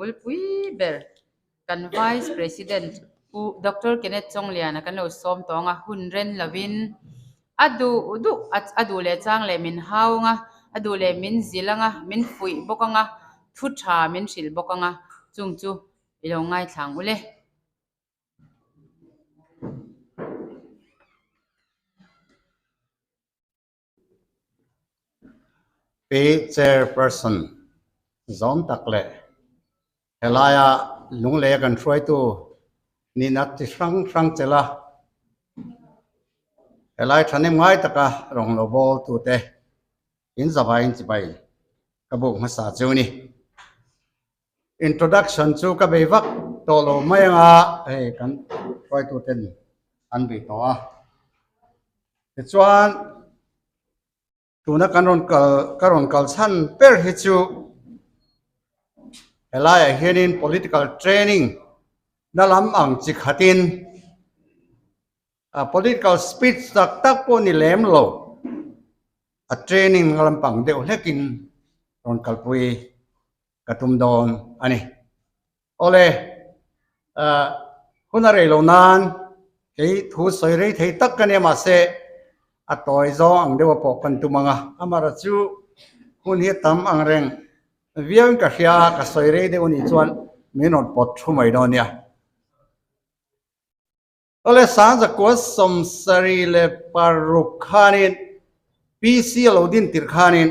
bulpui ber kan Vice President Pu Doctor Kenneth Chawngliana kan lo sawm tawng a, hun ren lovin a duh duh a duh leh chang leh min hau ang a, a duh leh min zilh ang a, min fuih bawk ang a, thu tha min hrilh bawk ang a, chung chu i lo ngaithla ang ule. Pi Chairperson zawm tak leh helaia lunglei a kan hruaitu nihna chi hrang hrang chelh a, helai thahnem ngai taka rawn lo bawl tute in zavaiin chibai ka buk hmasa chu a ni. Introduction chu ka bei vak tawh lo mai anga hei kan hruaitu ten an bei tawh a. Tichuan tuna kan rawn kal ka rawn kal chhan ber hi chu helaiah hianin political training na lam ang chi khatin a political speech tak tak pawh ni lem lo a training lampang deuh hlekin rawn kalpui ka tum dawn a ni. Awle, ah, hun a rei lo nan kei thu sawi rei thei tak ka nia mahse a tawi zawng ang deuha pawh kan tum ang a, amaherawh chu hun hi a tam ang reng viauin ka hria a, ka sawi rei deuh a nih chuan min rawn pawt thu mai dawn nia. Awle Sangzakua 76 khanin PC a lo din tirh khanin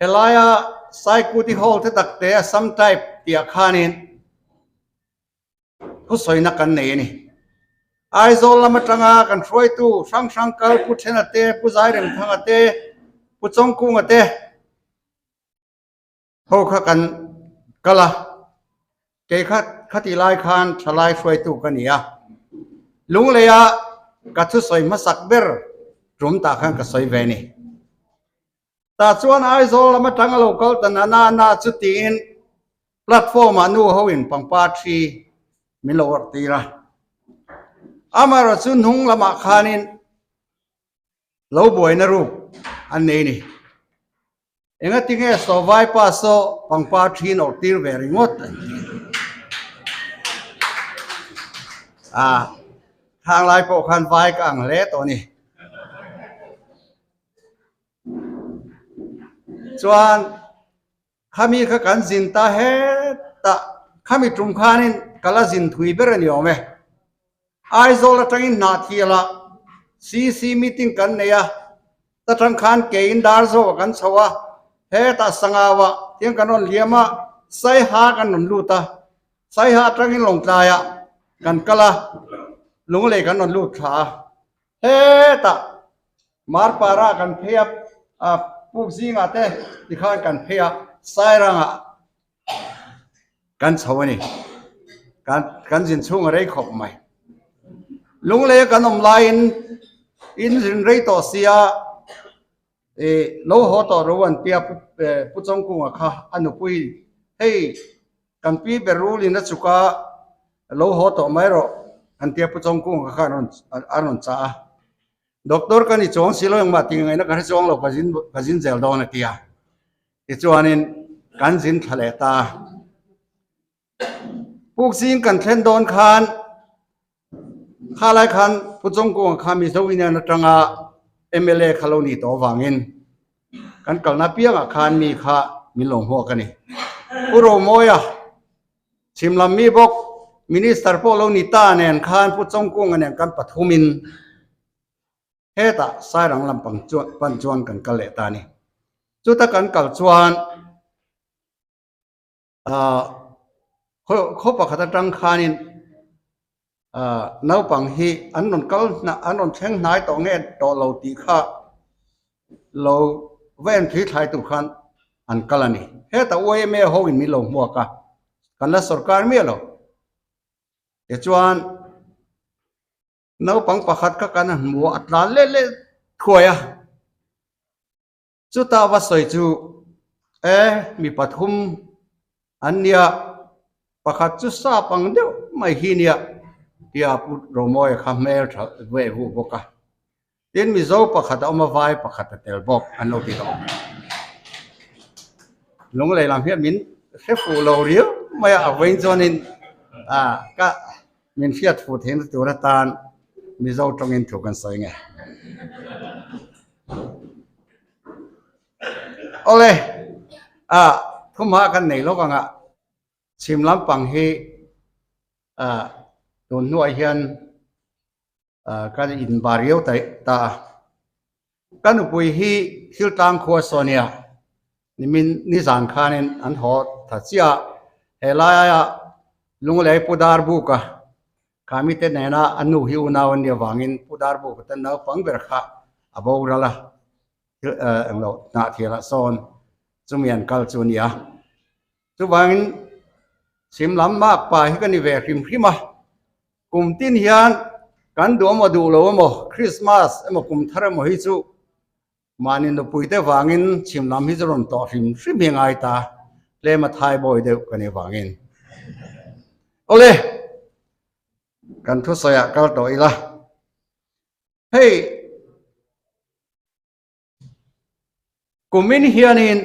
helaia Saikuti Hall te tak te Assam type tih ah khanin thusawina kan nei a ni. Aizawl lam atanga kan hruaitu hrang hrang kal Pu Thena te, Pu Zairemthanga te, Pu Chawngkunga te, Ho kha kan kal a, kei kha khatih lai khan thalai hruaitu ka ni a, Lungleia ka thusawi hmasak ber tum tah khan ka sawi ve ni. Tah chuan Aizawl lam atang a lo kal ta na na na chu tiin platform ah nu ho in pangpar thi min lo awrh tir a. Amaherawhchu chu hnung lamah khanin lo buaina ruk an nei ni. Engatinge Sawvai pa saw pangpar thin awrh tir ve ringawt an ti. A, thang lai pawh khan vai ka ang hle tawh a ni. Chuan khami kha kan zin ta hetah khami tum khanin ka la zin thui ber a ni awm e. Aizawl atangin Hnahthialah CC meeting kan nei a, ta tang khan kein Darzo kan chho a, hetah Sangauah tiang kan rawn liam a, Saiha kan rawn lut a, Saiha atangin Lawngtlaiah kan kal a, Lunglei kan rawn lut thla a, hetah Marpara kan phei a, Puk zingah te tikhan kan phei a, Sairangah Kan chho a ni. Kan kan zin chhung a rei khawp mai. Lunglei kan awm laiin in zin rei tawh sia i lo haw tawh ro an tia pu pu Chawngkunga kha a nupui hei kan pi ber rulin a chuk a lo haw tawh mai rawh an tia pu Chawngkunga kha a rawn a rawn chah a. Doctor ka ni chuang si lo engmah tih ngaihna ka hre chuang lo ka zin ka zin zel dawn a tia. Tichuanin kan zin thla leh ta. Puk zing kan thlen dawn khan kha lai khan Pu Chawngkunga kha Mizo Union atanga mla kha lo ni tawh avangin kan kalna piangah khan mi kha min lo hmuak a ni. Pu Romawia chhim lam mi bawk Minister pawh lo ni ta nen khan Pu Chawngkunga nen kan pathumin Hetah Sairang lampang chuan pan chuan kan kal leh ta a ni. Chuta kan kal chuan ah khaw khaw pakhat atang khanin ah naupang hi an rawn kal an rawn thleng hnai tawh nge tawh lo tih kha lo va en thui thlai tur khan an kal a ni. Hetah YMA ho in min lo hmuak a, kan la sorkar miah lo. Tichuan. Naupang pakhat kha kan hmu a, a tlan leh leh thuai a. Chuta va sawi chu e mi pathum an nia, pakhat chu sap ang deuh mai hi nia tia Pu Romawia kha hmel tha ve huh bawk a. Tin Mizo pakhat a awm a, vai pakhat a tel bawk an lo ti tawh. Lunglei lam hian min hre fuh lo riau mai a, a vawiin chuanin ka min hriat fuh theihna tur atan Mizo tawngin thu kan sawi nge. Awle, thumha kan nei lawk ang a, chhim lampang hi tun hnuah hian Kan inbar riau ta ta a. Ka nupui hi thil tlang khua Sonia nimin nizan khanin an haw tha chiah a. He laia Lunglei Pu Darbuka kha mite nena a nu hi unau an nih avangin Pu Darbuka ten naupang ber kha a boral a, thil englo hnahthialah sawn chumi an kal chu a ni a. Chuvangin chhim lam mak pa hi ka ni ve hrim hrim a. Kum tin hian kan duh emaw duh lo emaw Christmas emaw kum thar emaw hi chu mahni nupui te vangin chhim lam hi chu rawn tawh hrim hrim hi a ngai ta, tlem a thai bawi deuh ka nih vangin. Awle, kan thusawi ah kal tawh ila. Hei. Kumin hianin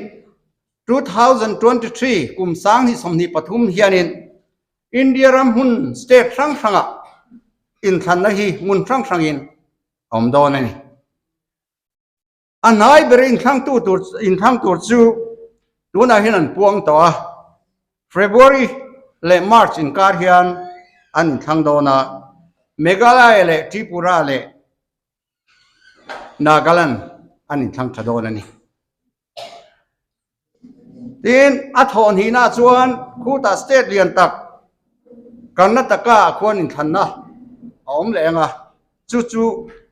2023 kum 2023 hianin India ram hmun state hrang hrangah inthlanna hi hmun hrang hrangin a awm dawn a ni. A hnai ber inthlangtu tur inthlang tur chu tunah hian an puang tawh a, February leh March inkar hian an inthlang dawn a, Meghalaya leh Tripura leh Nagaland an inthlang tha dawn a ni. Tin, a thawhhnihna chuan khutah state lian tak Karnataka ah khuan inthlanna a awm leh ang a, chu chu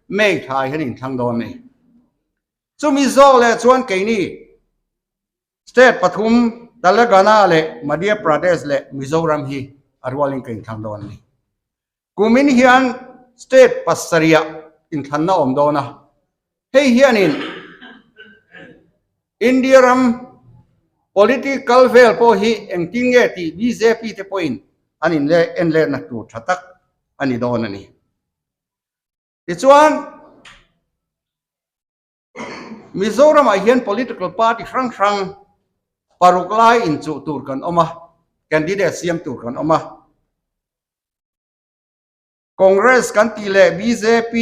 May thla hian inthlang dawn a ni. Chumi zawk leh chuan keini state pathum Telangana leh Madhya Pradesh leh Mizoram hi a rualin ka inthlang dawn a ni. Kumin hian state pasarih inthlanna awm dawn a, hei hianin India ram political vel pawh hi engtin nge tih bjp te pawhin an inle enletna tur tha tak a ni dawn a ni. Tichuan, Mizoramah hian political party hrang hrang paruk lai inchuh tur kan awm a, candidate siam tur kan awm a. Congress kan tih leh bjp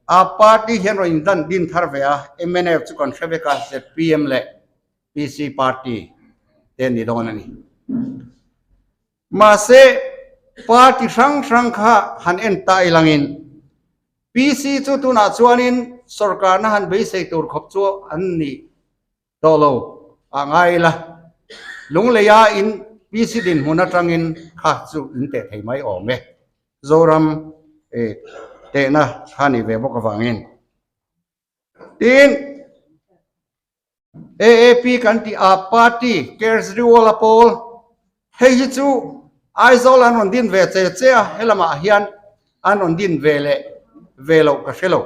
a party hian rawn indan din thar ve a, mnf chu kan hre vek a, zpm leh PC party te an ni dawn a ni. Mahse, party hrang hrang kha han en ta ilangin PC chu tunah chuanin sorkarna han beisei tur khawp chu an ni tawh lo a ngai ila, Lungleia in PC dinhmun atangin kha chu in teh thei mai awm e. Zoram tehna kha ni ve bawk avangin. Tin, AAP kan tih a party Kejriwal a pawl hei hi chu Aizawl an rawn din ve che che a, helamah hian an rawn din ve leh ve loh ka hre lo.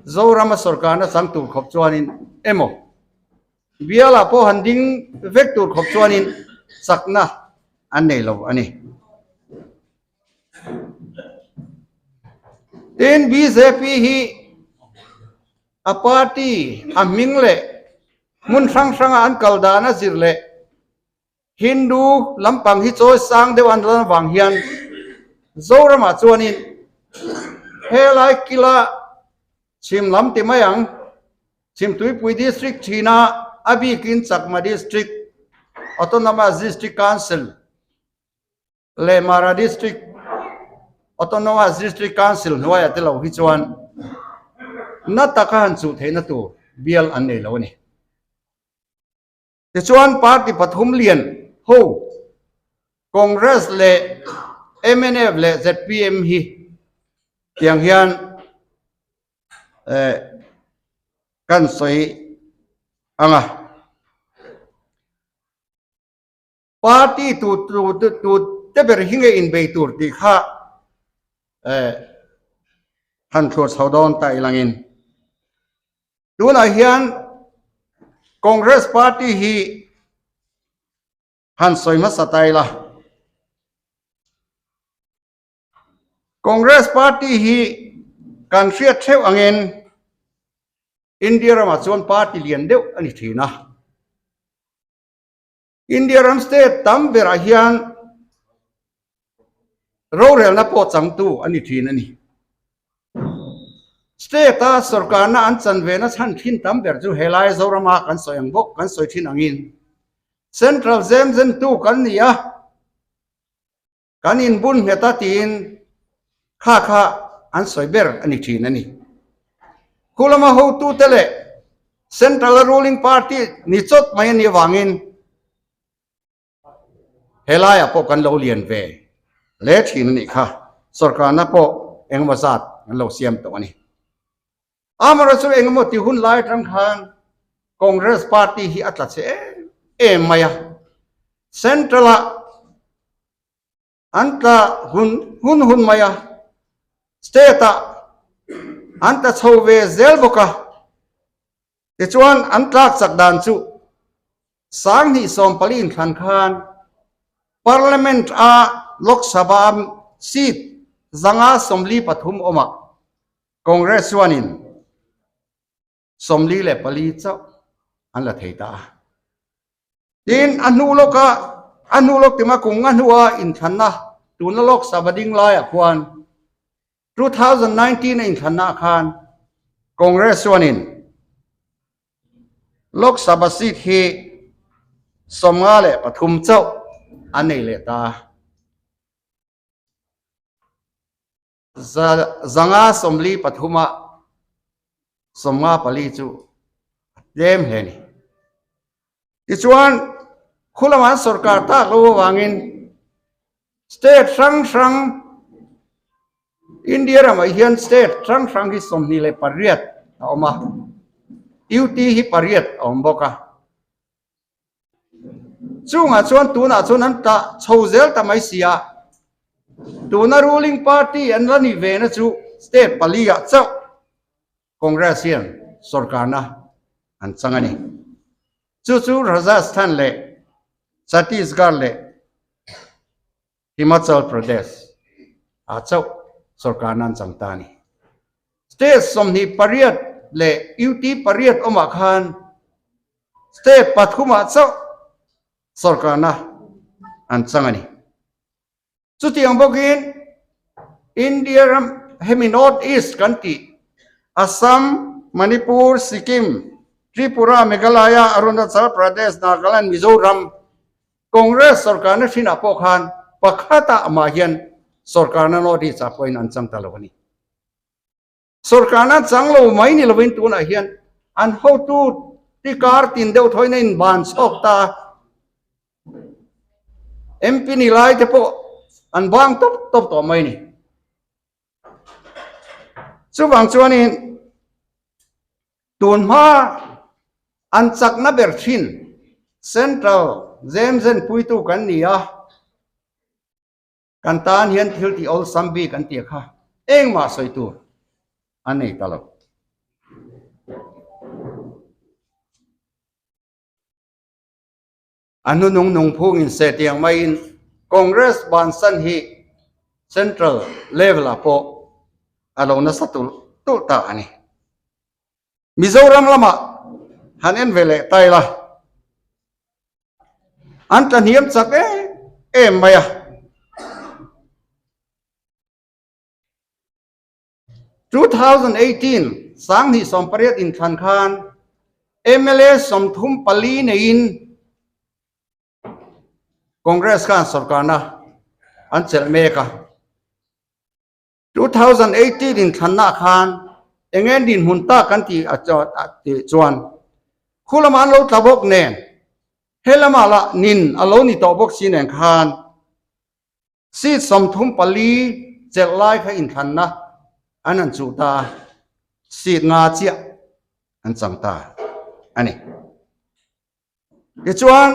Zorama sorkarna chang tur khawp chuanin emaw bialah pawh han ding vek tur khawp chuanin chakna an nei lo a ni. Tin, bjp hi a party a hming leh hmun hrang hranga an kal dan a zir leh Hindu lampang hi chawi sang deuh an lan avang hian Zoramah chuanin helai kila chhim lam ti mai ang, Chhimtuipui District thina a bikin Chakma District Autonomous District Council leh Mara District Autonomous District Council hnuaiah te lo hi chuan na taka han chuh theihna tur bial an nei lo a ni. Tichuan party pathum lian ho Congress leh mnf leh zpm hi tiang hian eh kan sawi ang a. Party tu tu tu te ber hi nge inbei tur tih kha eh han thlur chho dawn ta ilangin. Tunah hian Congress party hi han sawi hmasa ta ila. Congress party hi kan hriat theuh angin India ramah chuan party lian deuh a ni thin a. India ram state tam berah hian rorelna pawh changtu a ni thin a ni. State-a sorkarna an chan vena chhan thin tam ber chu helai Zorama kan sawi ang bawk kan sawi thin angin Central zem zentu kan ni a, kan inbun nghet a tiin kha kha an sawi ber a ni thin a ni. Khu lama hotute leh Central-a ruling party ni chawt mai a nih avangin helaiah pawh kan lo lian ve hle thin a nih kha. Sorkarna pawh engemaw zat an lo siam tawh a ni. Amaherawhchu chu engemaw ti hun lai atang khan Congress party hi a tla chhe em em mai a, Central ah an tla hun hun hun mai a, State ah an tla chho ve zel bawk a, tichuan an tlak chak dan chu 20 sawmpali inthlan khan Parliament a Lok Sabha seat 543 awmah Congress chuanin 44 chauh an la thei ta a. Tin, a hnu lawka a hnu lawk tima kum nga hnua inthlanna tuna Lok Sabha ding laiah khuan 2019 a inthlanna ah khan Congress chuanin Lok Sabha seat hi 53 chauh an nei leh ta a. 543 ah 54 chu a tlem hle a ni. Tichuan, khulama an sorkar tak lo avangin state hrang hrang India ramah hian state hrang hrang hi 28 a awm a, UT hi pariat a awm bawk a. Chungah chuan tunah chuan an tah chho zel ta mai si a, tuna ruling party an la nih ve na chu state pali ah chauh Congress hian sorkarna an chang a ni. Chu chu Rajasthan leh Chhattisgarh leh Himachal Pradesh ah chauh sorkarna an chang ta a ni. State 28 leh UT pariat awmah khan State pathumah chauh sorkarna an chang a ni. Chutiang bawkin India ram hemi North East kan tih Assam, Manipur, Sikkim, Tripura, Meghalaya, Arunachal Pradesh, Nagaland, Mizoram Congress sorkarna thinah pawh khan pakhatah amah hian sorkarna North East ah pawhin an chang ta lo a ni. Sorkarna chang lo mai ni lovin tunah hian an hotu ti kar tin deuh thawiin a inban chhawk ta a, MP ni lai te pawh an bang tawp tawp tawh mai a ni. Chuvang chuanin tun hma an chakna ber thin Central Zemzen puitu kan ni a, Kan tan hian thil tih awlsam bik an tih kha engmah sawi tur a nei ta lo. A hnunung nungphungin se tiang maiin Congress bansan hi Central level ah pawh a lo nasa tulh tulh ta a ni. Mizoram lamah han en ve leh ta ila. An tla hniam chak em em mai a. 2018 2018 inthlan khan mla 34 neiin Congress khan sorkarna an chelh mek a. 2018 inthlanna khan eng nge dinhmun tak kan tih a tih chuan khu lamah an lo tla bawk nen he lamah lah nin a lo ni tawh bawk si nen khan seat 34 chelh lai kha inthlanna an han chuh ta a, seat nga chiah an chang ta a ni. Tichuan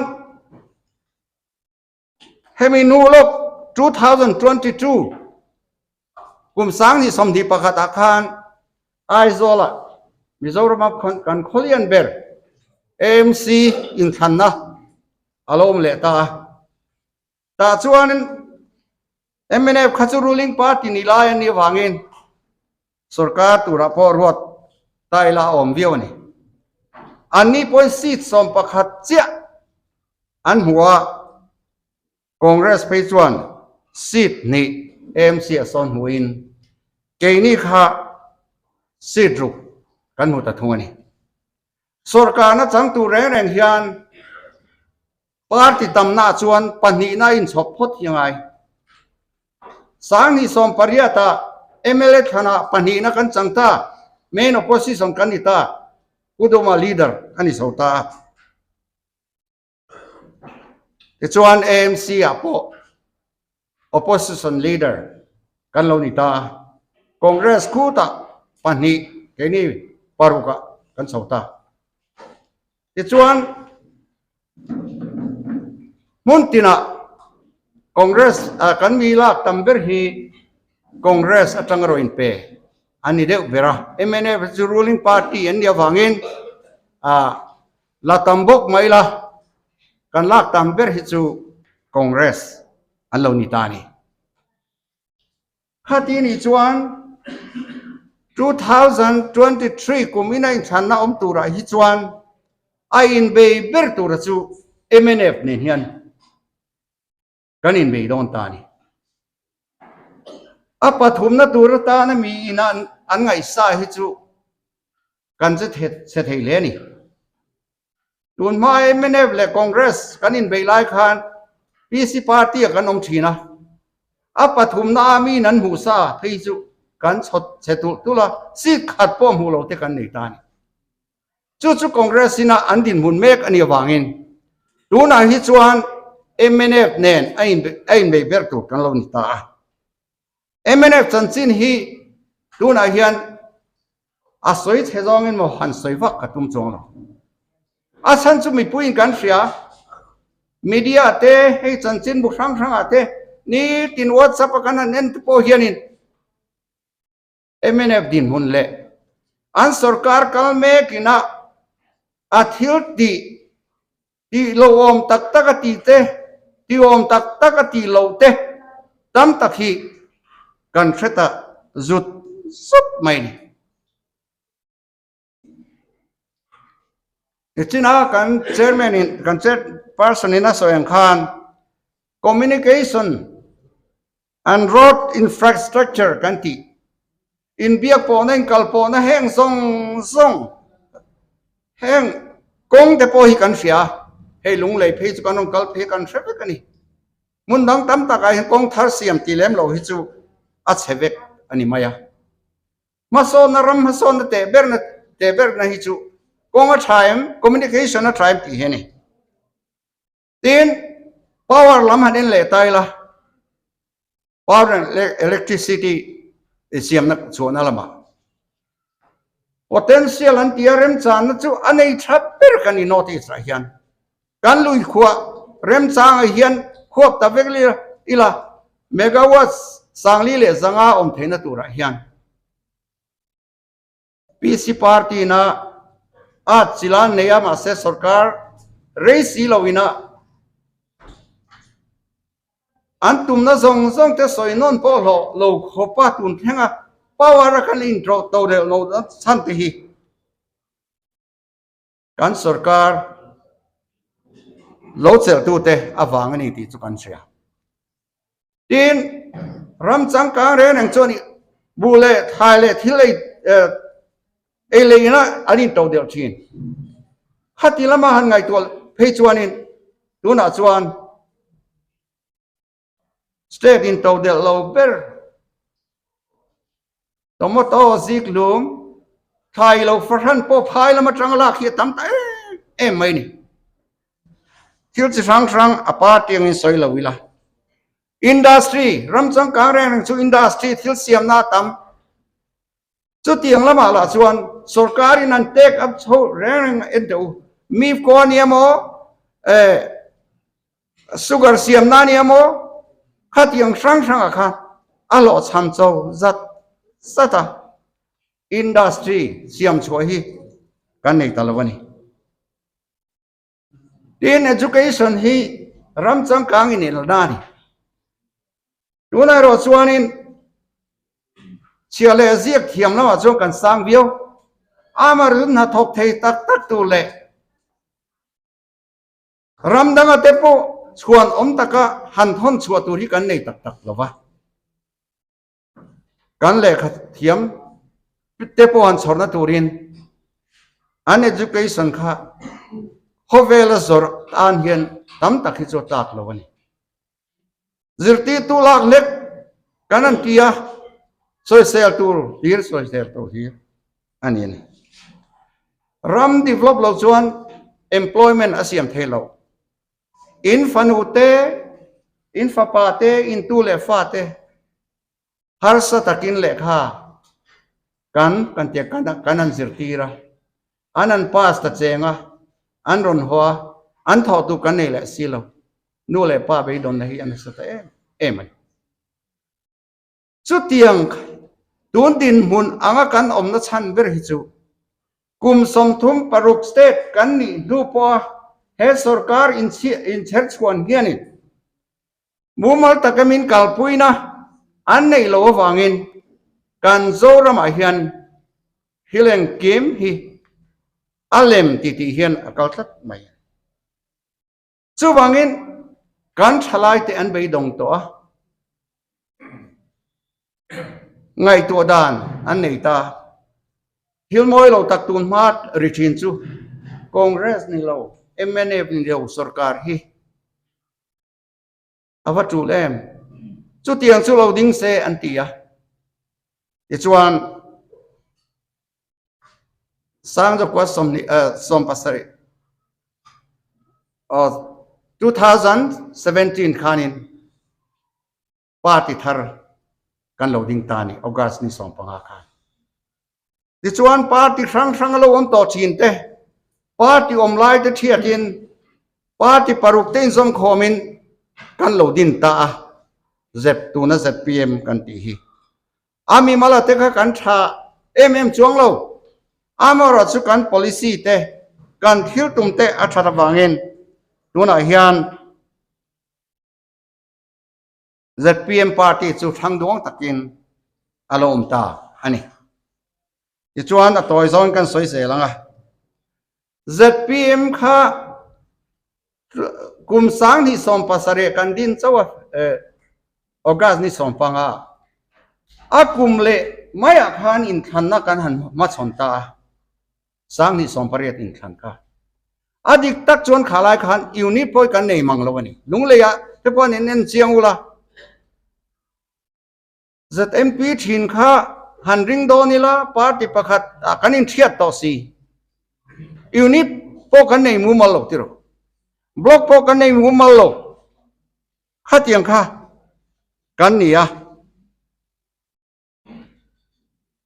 Hemi hnu lawk 2022 kum 2021 ah khan Aizawl ah Mizoram a kan khawlian ber AMC inthlanna a lo awm leh ta a. Tah chuanin mnf kha chu ruling party ni lai an nih avangin Sorkar turah pawh ruat ta ila a awm viau a ni. Anni pawhin seat 11 chiah An hmu a, Congress phei chuan seat hnih AMC a sawn hmuin keini kha seat ruk kan hmu ta thung a ni. Sorkarna changtu reng reng hian party tamna chuan pahnihna inchhawp phawt hi a ngai. Sanghnih sawmpariatah mla thlanah pahnihna kan chang ta, main opposition kan ni ta, Pu Duma leader a ni chho ta a. Tichuan AMC ah pawh opposition leader kan lo ni ta a, Congress khutah pahnih keini parukah kan chho ta. Tichuan hmun tinah Congress kan mi lak tam ber hi Congress atang erawh inpe a ni deuh ber a, mnf chu ruling party an nih avangin La tam bawk mai la, kan lak tam ber hi chu Congress an lo ni ta a ni. Khati nih chuan 2023 kum ina inthlanna awm turah hi chuan a inbei ber tura chu mnf nen hian kan inbei dawn ta a ni. A pathumna tur atana mi ina an ngaihsa hi chu kan che chhe thei hle a ni. Tun hma mnf leh Congress kan inbeih lai khan PC party ah kan awm thin a, a pathumna a mi in an hmuh sa phei chu kan chhawt chhe tulh tulh a, seat khat pawh hmuh lo te kan nei ta a ni. Chu chu Congress ina an dinhmun mek a nih avangin tunah hi chuan mnf nen a inbeih ber tur kan lo ni ta a. Mnf chanchin hi tunah hian a sawi chhe zawngin maw han sawi vak ka tum chuang lo. A chhan chu mipuiin kan hria, media te hei chanchin bu hrang hrangah te nitin WhatsApp a kan han en te pawh hianin Mnf dinhmun leh an sorkar kal mekin a a thil tih tih lo awm tak tak a tih te, tih awm tak tak a tih loh te tam tak hi kan hre ta zut zut mai a ni. Nichin a kan chairman in kan chairperson in a sawi ang khan communication and road infrastructure kan tih inbiak pawhna inkal pawhna heng zawng zawng heng kawng te pawh hi kan hria hei lunglei phei chu kan rawn kal phei kan hre vek a ni hmun dang tam takah hian kawng thar siam tih lem loh hi chu a chhe vek a ni mai a hmasawnna ram hmasawnna teh berna teh berna hi chu kawng a tha em communication a tha em tih hi a ni. Tin, power lam han en leh ta ila, power and electricity siamna chhuahna lamah potential an tia remchanna chu a nei tha ber kan ni North East ah hian. Kan lui khuah remchangah hian khuap ta vek ila megawatts sangli leh zanga awm theihna turah hian PC party na at chila nei a mahse sorkar rei si lo ina an tumna zawng zawng te sawi nawn pawh hlawh lo khawpa tun thleng a power a kan in to reuh lo chhan te hi kan sorkar lo chelh tu te avang a ni tih chu kan hria. Tin, ram changkang reng reng chuan buh leh thlai leh thil ei ei leh ina an into deuh thin. Khati lama han ngaihtuah phei chuanin tunah chuan state into delh lo ber tomato ziklum thlai lo fahran pawh phai lam atanga lak hi a tam ta em em mai ni. Thil chi hrang hrang a party angin sawi lo ila. Industry, ram changkang reng reng chu industry thil siamna a tam. Chutiang lamah lah chuan sorkarin an take up chho reng reng en teh u. Mifco a nia maw, eh, sugar siamna a nia maw, khatiang hrang hrangah khan a hlawhchham cho zat zat a. Industry siam chhuah hi kan nei ta lo a ni. Tin, education hi ram changkang in inlna a ni. Tunah erawh chuanin chhia leh ziak thiam lamah chuan kan sang viau. Ama rilru hnathawk thei tak tak tur leh. Ram danga te pawh chhuan awm taka han thawn chhuah tur hi kan nei tak tak lo va. Kan lehkha thiam te pawh han chhawrna turin an education kha khawvela zawrh tan hian tam tak hi chu a tlak lo a ni. Zirtirtu lak hlek kan an ti a, sawisel tur hlir sawisel tur hlir a ni a ni. Ram develop lo chuan employment a siam thei lo. In fanu te, in fapa te, in tu leh fa te harsa takin lehkha kan kan tia kan kan an zirtir a, an an pass ta cheng a, an rawn haw a, an thawh tur kan nei leh si lo. Nu leh pa beidawnna hi a nasa ta em em a ni. Chutiang tun dinhmun anga kan awmna chhan ber hi chu kum 36 state kan nih hnu pawha he sorkar inchherchhuan hianin Mumal taka min kalpuina an neih loh avangin kan Zoramah hian thil engkim hi a lem ti tih hian a kal tlat mai a ni. Chuvangin kan thalaite an beidawng tawh a, ngaihtuah dan an nei ta. Thil mawi lo tak tun hma ri thin chu Congress ni lo, mnf ni lo sorkar hi A va tul em? Chutiang chu lo ding se an ti a. Tichuan, Sangzakua sawmhnih 70 2017 khanin party thar kan lo ding ta a ni, August ni 15 khan. Tichuan party hrang hrang a lo awm tawh thin te, party awm lai te thiatin party paruk te inzawm khawmin kan lo din ta a, zep tuna zpm kan tih hi. A mimala te kha kan tha em em chuang lo, amaherawh chu kan policy te, kan thil tum te a that avangin tunah hian Zpm party chu hrang duang takin a lo awm ta a ni. Tichuan a tawi zawn kan sawi zel ang a. Zpm kha kum 2017 kan din chauh a, August ni 15 a kum leh maiah khan inthlanna kan han hmachhawn ta a. 2018 inthlan kha. A dik tak chuan kha lai khan unit pawh kan nei mang lo a ni. Lungleiah te pawh an in en chiang ula. ZMP thin kha han ring dawn ila party pakhat ah kan inthiat tawh si. Unit pawh kan nei mumal lo tiraw. Block pawh kan nei mumal lo. Khatiang kha kan ni a.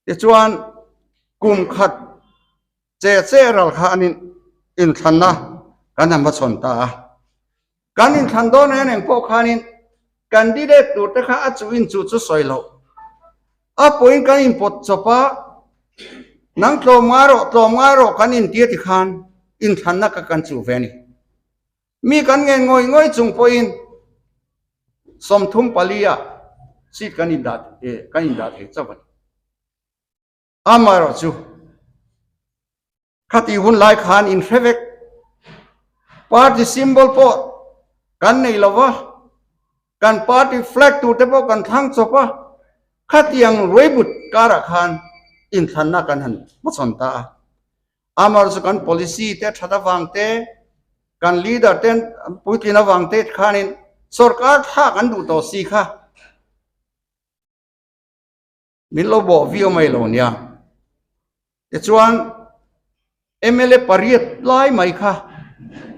Tichuan kum khat che che ral kha an inthlanna kan han hmachhawn ta a. Kan inthlan dawn hian eng pawh khanin candidate tur te kha a chuh in chuh chu sawi loh. A pawhin kan inpawt chawp a, nang tlawm ngai rawh tlawm ngai rawh kan intia tikhan inthlanna kha kan chuh ve a ni. Mi kan ngen ngawih ngawih chung pawhin 34 ah seat kan indah kan indah thei chauh a ni. Amaherawhchu khati hun lai khan inhre vek party symbol pawh kan nei lo va, kan party flag tur te pawh kan thlang chawp a, khatiang ruaibut karah khan inthlanna kan han hmachhawn ta a. Amaherawhchu kan policy te that avang te, kan leader ten puitlin avang te khanin sorkar thlak an duh tawh si kha min lo bawh viau mai lo nia. Tichuan mla pariat lai mai kha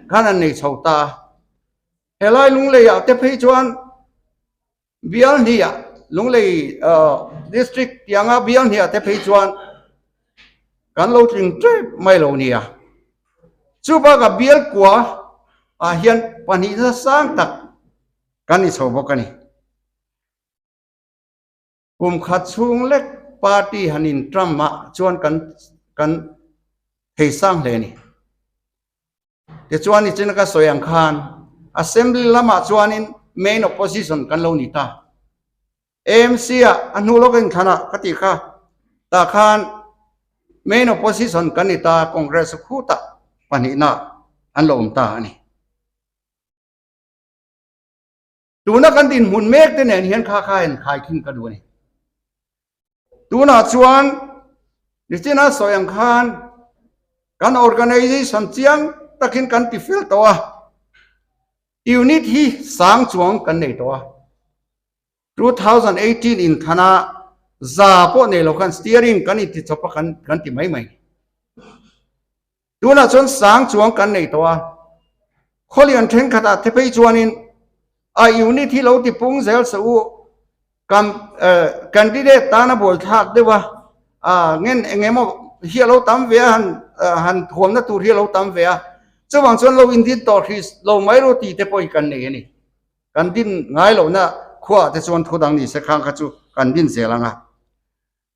khan an nei chho ta a. Helai Lungleiah te phei chuan Bial hnih Lunglei District tianga bial hnih te phei chuan kan lo tling tep mai lo nia. Chu bakah bial kua ah hian pahnih nasa sang tak kan ni chho bawk a ni. Kum khat chhung lek party han in tram ah chuan kan kan thei sang hle a ni. Tichuan nichin ka sawi ang khan Assembly lamah chuanin main opposition kan lo ni ta. AMC ah a hnu lawk inthlanah ka tih kha tah khan main opposition kan ni ta Congress khutah pahnihna an lo awm ta a ni. Tuna kan dinhmun mek te nen hian kha kha in khaikhin ka duh a ni. Tunah chuan nichina sawi ang khan kan organization chiang takin kan ti fel tawh a, unit hi sang chuang kan nei tawh a. 2018 inthana za pawh nei lo khan steering kan inti chawp a kan kan ti mai mai. Tunah chuan sang chuang kan nei tawh a, khawlian thenkhatah te phei chuanin a unit hi lo ti pung zel se u, kan candidate tana buai thlak deuh a, ngen eng emaw hi a lo tam ve a, han han thuamna tur hi a lo tam ve a, chuvang chuan lo indin tawh hrih lo mai ru tih te pawh hi kan nei a ni. Kan din ngai lohna khuaah te chuan thu dang ni se khang kha chu kan din zel ang a.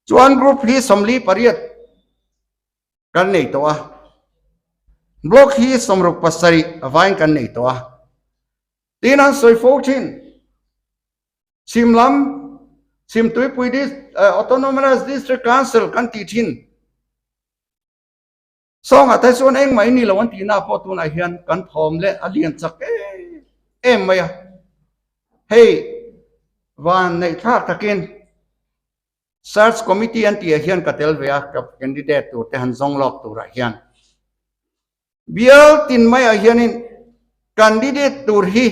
Chuan group hi 48 kan nei tawh a, block hi 67 a vain kan nei tawh a, tin an sawi fo thin. Chhim lam, Chhim Tuipui Autonomous District Council kan tih thin. Sawngah te chuan engmah i ni lo an tihna pawh tunah hian kan thawm leh a lian chak em em mai a. Hei van neih thlak takin Search Committee an tihah hian ka tel ve a, ka candidate tur te han zawng lawk turah hian. Bial tin maiah hianin candidate tur hi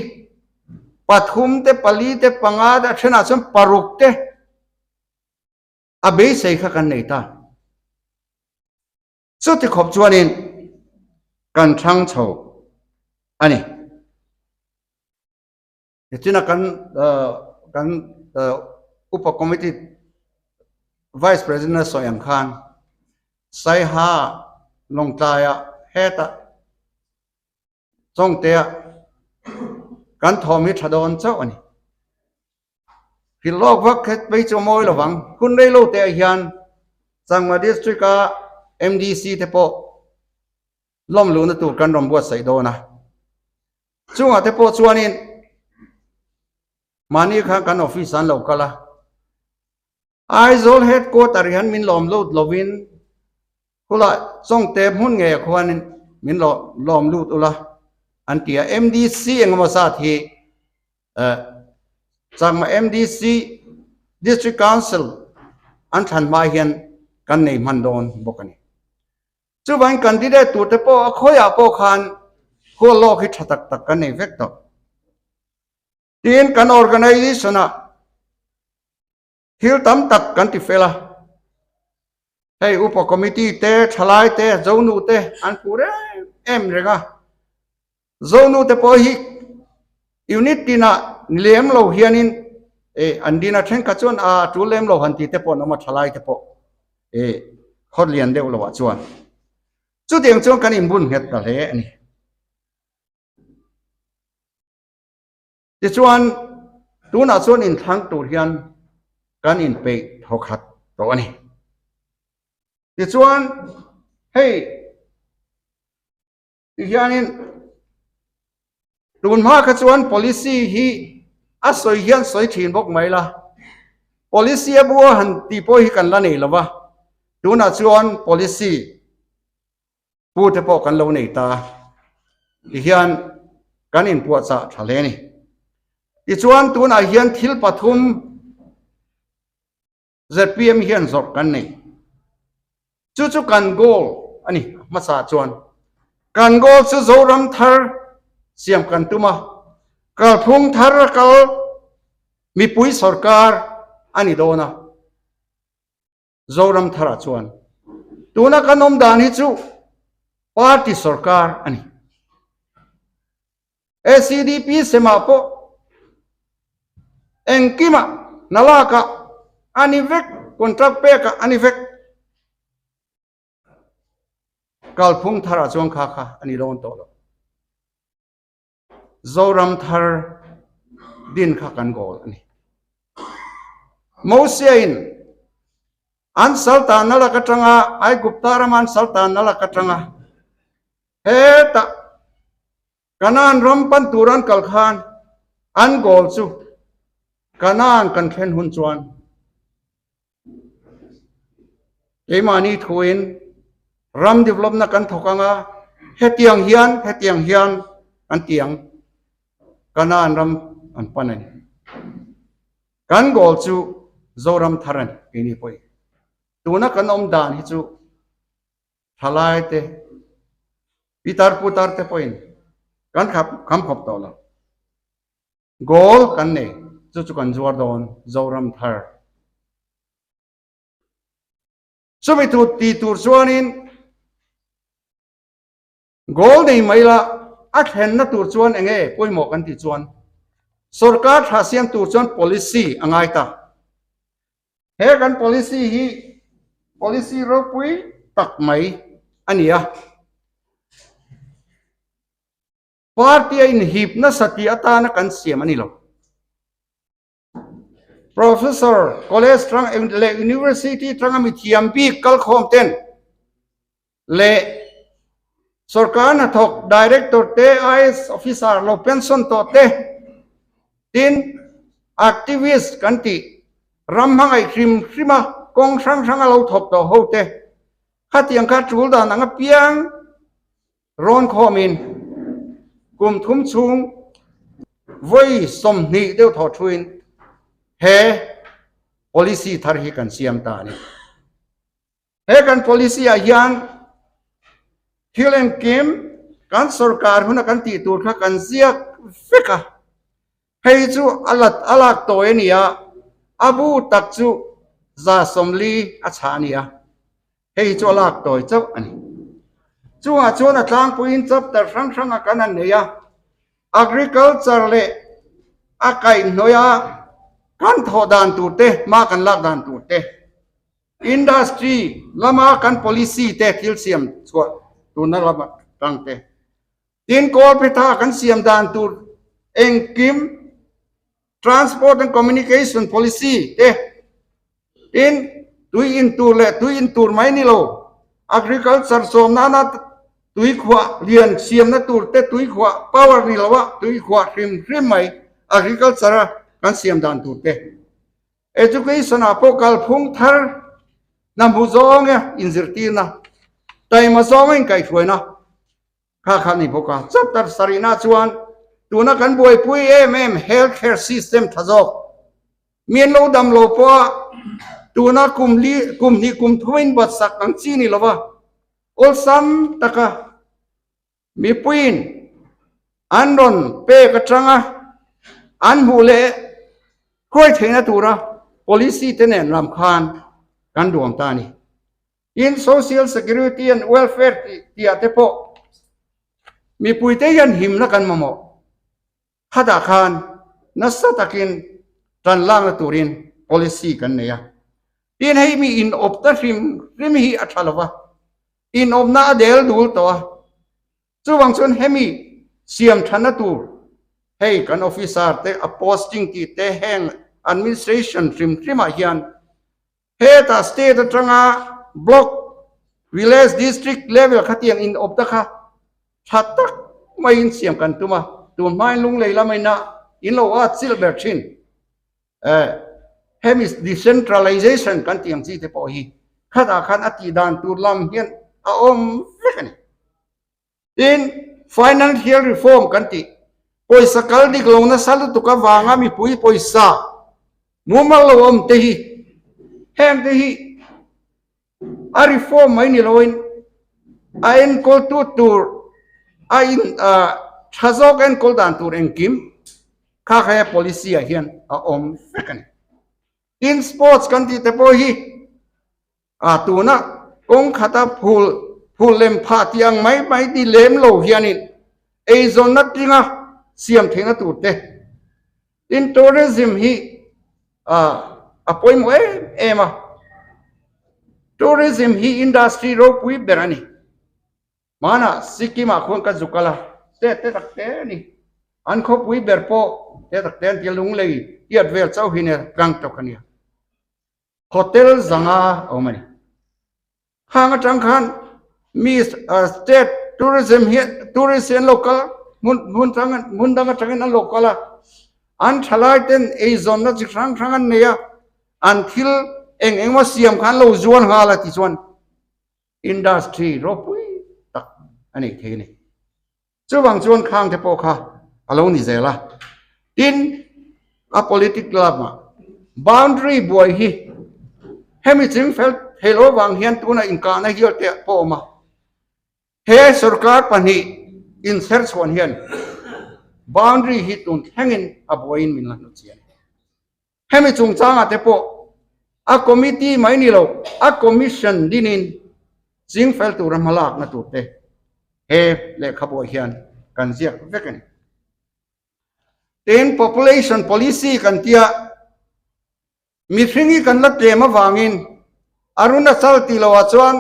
pathum te, pali te, panga te, a thenah chuan paruk te a beisei kha kan nei ta. Chuti khawp chuanin kan thlang chho a ni. Nichina kan kan upa committee vice president a sawi ang khan Saiha Lawngtlaia hetah Chawngtea kan thawm hi tha dawn chauh a ni. Hrilh lawk vak khet phei chu a mawi lovang. Hun rei lo te ah hian Changma district a MDC te pawh lawm luhna tur kan rawn buatsaih dawn a. Chungah te pawh chuanin mahni khan kan office an lo kal a, Aizawl headquarter hian min lawm lut lovin khula Chawngte hmun ngeiah khuanin min lawm lut ula an ti a. MDC engemaw zat hi Chakma MDC District Council an thlan hma hian kan nei hman dawn bawk a ni. Chuvangin candidate tur te pawh a khawiah pawh khan hual lawk hi tha tak tak kan nei vek tawh. Tin kan organization ah thil tam tak kan ti fel a, hei upa committee te, thalai te, zonu te an phu rem em reng a, zonu te pawh hi unit tinah ni lem lo hianin eh an din a thenkhat chuan a tul lem lo han ti te pawh an awm a thalai te pawh eh khawt lian deuh lo ah chuan chutiang chuan kan inbun nghet ta hle a ni. Tichuan, tunah chuan inthlang tur hian kan inpeih thawkhat tawh a ni. Tichuan, hei ti hianin tun hma kha chuan policy hi a sawi hian sawi thin bawk mai la, policy a bua han tih pawh hi kan la nei lo va, tunah chuan policy Pu te pawh kan lo nei ta tihian kan inpuahchah tha hle a ni. Tichuan tunah hian thil pathum zpm hian zawrh kan nei. Chu chu kan goal a ni hmasa chuan. Kan goal chu Zoram thar siam kan tum a, kalphung thar a kal mipui sorkar a ni dawn a. Zoram tharah chuan tuna kan awm dan hi chu party sorkar a ni. ACDP semah pawh engkimah hna lakah a ni vek, contract pekah a ni vek. Kalphung tharah chuan kha kha a ni dawn tawh lo. Zoram thar din kha kan goal a ni. Mosiain an saltanna lak atanga Aigupta rama an saltanna lak atanga hetah Kanaan ram pan tur an kal khan an goal chu Kanaan kan thlen hun chuan Keimahni thuin ram developna kan thawk ang a, hetiang hian, hetiang hian kan ti ang. Kanaan ram an pan a ni. Kan goal chu Zoram thar a ni keini pawhin. Tuna kan awm dan hi chu thalai te, pitar putar te pawhin kan kham khawp tawh lo. Goal kan nei, chu chu kan zuar dawn Zoram thar. Chumi tur ti tur chuanin Goal nei mai la, a thlenna tur chuan eng nge pawimawh kan tih chuan sorkar tha siam tur chuan policy a ngai ta. He kan policy hi policy ropui tak mai a ni a. Party a inhip nasa tih atana kan siam a ni lo. Professor, college tang leh university tanga mi thiam bik kalkhawm ten leh sorkar hnathawk director te, IAS officer lo pension tawh te, tin activist kan tih ram hmangaih hrim hrima kawng hrang hranga lo thawk tawh ho te khatiang kha tul dan ang apiang Rawn khawmin kum thum chhung vawi 20 deuh thaw thuin he policy thar hi kan siam ta a ni. He kan policy ah hian thil engkim kan sorkar huna kan tih tur kha kan ziak vek a, hei chu a lat a lak tawi a ni a, a bu tak chu 140 a chhah a ni a. Hei chu a lak tawi chauh a ni. Chungah chuan a tlangpuiin chapter hrang hranga kan han nei a, Agriculture leh a kaihhnawih a kan thawh dan tur te, hma kan lak dan tur te, Industry lama kan policy te thil siam chhuah turna lama tang te, tin Kawlphetha kan siam dan tur engkim, Transport and Communication Policy te, tin tui in tur leh tui in tur mai ni lo, Agriculture sawm nana tui khuah lian siamna tur te, tui khuah power ni lo a tui khuah hrim hrim mai Agriculture a kan siam dan tur te, Education ah pawh kalphung thar hna hmu zawng e inzirtirna, taima zawng a inkaihhruaina Kha kha ni bawk a, chapter sarihna chuan tuna kan buaipui em em health care system tha zawk mi an lo dam lo pawh a tuna kum li kum hnih kum thuin bat sak ang chi ni lova awlsam taka mipuiin an rawn pek atanga an hmuh leh hruai theihna tura policy te nen lam khan kan duang ta a ni. Tin, Social Security and Welfare tih tihah te pawh mipuite hian himna kan mamawh. Khatah khan nasa takin tan lakna turin policy kan nei a. Tin, hei mi inawpna hrim hrim hi a tha lo va, inawpna a del dul tawh a. Chuvang chuan hemi siam thana tur hei kan officer te a posting tih te heng administration hrim hrimah hian Hetah state atanga block, village, district level khatiang in awpna kha tha tak maiin siam kan tum a, tun hmain lunglei lamaina in lo a chilh ber thin. Eh, hemi decentralization kan tih ang chi te pawh hi khatah khan a tih dan tur lam hian a awm vek a ni. Tin, financial reform kan tih, pawisa kal dik lo nasa lutuk avanga mipui pawisa mumal lo awm te hi, heng te hi a reform mai ni loin a enkawltu tur a in tha zawk enkawl dan tur engkim kha kha he policy ah hian a awm vek a ni. Tin, sports kan tih te pawh hi A tuna kawng khata phul phul lem phah tih ang mai mai ti lem lo hianin eizawnna tlinga siam theihna tur te tin tourism hi a pawimawh em em a, tourism hi industry ropui ber a ni. Hmanah Sikkim ah khuan ka zu kal a, state te tak te a ni. An khawpui ber pawh te tak te an ti a, lunglei tiat vel chauh hi nia Gangtok a nia. Hotel zanga a awm a ni. Khang atang khan mi state tourism hi tourist hi an lo kal hmun hmun tang hmun dang atangin an lo kal a, an thalai ten eizawnna chi hrang hrang an nei a, an thil eng eng emaw siam kha an lo zuan nghal a tichuan industry ropui tak a nei thei a ni. Chuvang chuan khang te pawh kha a lo ni zel a. Tin. A politic lamah boundary buai hi hemi ching fel thei lo vang hian tuna inkahna hial te pawh a awm a. He sorkar pahnih inchher chhuan hian boundary hi tun thlengin a buaiin min la hnu chian. Hemi chungchangah te pawh a committee mai ni lo, a commission dinin ching fel tura hmalakna tur te he lehkhabuah hian kan ziak vek a ni. Tin, population policy kan tia mihring hi kan la tlem avangin Arunachal tih loah chuan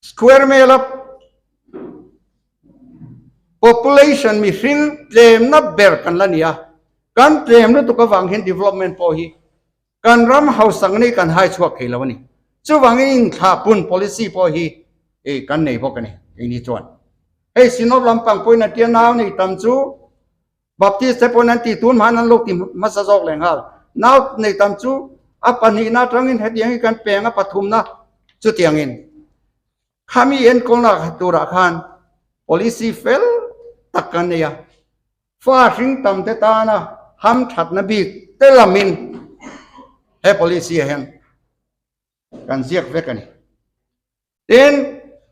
square mela population mihring tlemna ber kan la ni a, kan tlem lutuk avang hian development pawh hi kan ram hausak ni kan hai chhuak thei lo a ni. Chuvangin inthlahpun policy pawh hi kan nei bawk a ni keini chuan. Hei Synod lampang pawhin a tia nau nei tam chu Baptist te pawhin an ti tun hmain an lo ti hmasa zawk leh nghal. Nau nei tam chu a pahnihna atangin hetiang hi kan peng a pathumna chutiangin khami enkawlna turah khan policy fel tak kan nei a. Fa hring tam te tana hamthatna bik te lamin he policy ah hian kan ziak vek a ni. Tin,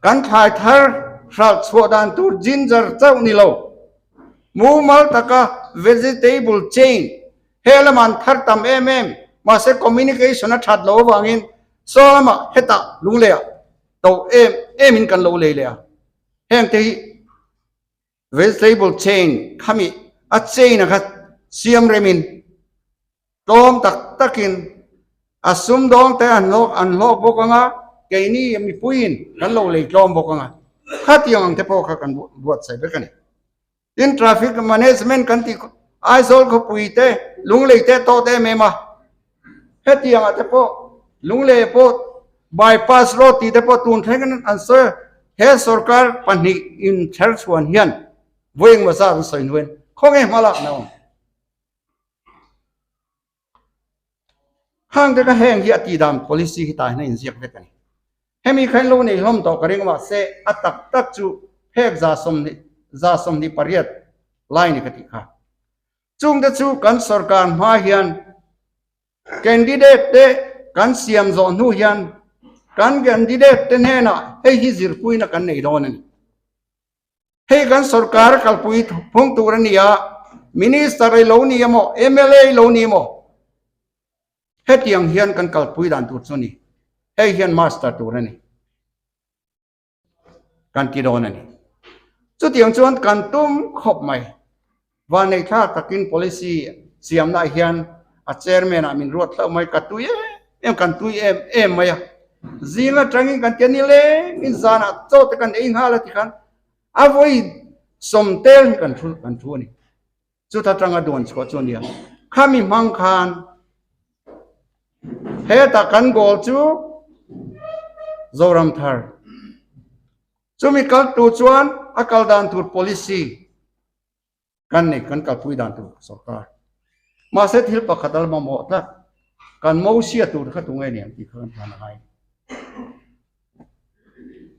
kan thlai thar hralh chhuah dan tur ginger chauh ni lo, mumal taka vegetable chain he lama an thar tam em em, mahse communication a that loh avangin saw lamah hetah lungleiah to em emin kan lo lei leh a, heng te hi Vegetable chain khami a chain a kha siam remin tlawm tak takin a sumdawng te an hlawk an hlawk bawk anga keini mipuiin kan lo lei tlawm bawk anga khatiang ang te pawh kha kan buatsaih vek a ni. Tin traffic management kan tih Aizawl khawpui te Lunglei te tawt em em a hetiang ah te pawh Lunglei pawh bypass road tih te pawh tun thleng an sawi a he sorkar pahnih in ther chhuan hian vawi engmaw zat an sawi hnuin khawnge hma lak na awm hang te kha heng hi a tih dan policy hi tah hian a inziak vek a ni hemi kha in lo nei hlawm tawh ka ring mahse a tak tak chu phek 128 lai ni ka tih kha. Chungte chu kan sorkar hma hian candidate te kan siam zawh hnu hian kan candidate te hnenah hei hi zirpuina kan nei dawn a ni. Hei kan sorkar kalpui phung tur a ni a, Minister i lo ni emaw, mla i lo ni emaw, hetiang hian kan kalpui dan tur chu a ni. Hei hian master tur a ni. Kan ti dawn a ni. Chutiang chuan kan tum khawp mai. Vanneih thlak takin policy siamnaah hian a chairman ah min ruat hlauh mai. Ka tui em em, kan tui em em mai a. Zing atangin kan ti a ni lengin zanah chaw te kan ei nghal a ti khan a vawi sawm tel hi kan thu kan thu a ni. Chuta tanga duan chhuah chu a nia. Khami hmang khan hetah kan goal chu Zoram thar. Chumi kal tu chuan a kal dan tur policy kan nei kan kalpui dan tur sorkar. Mahse thil pakhat a la mamawh tlat. Kan mosia tur kha tunge ni ang tih kha kan hman a ngai.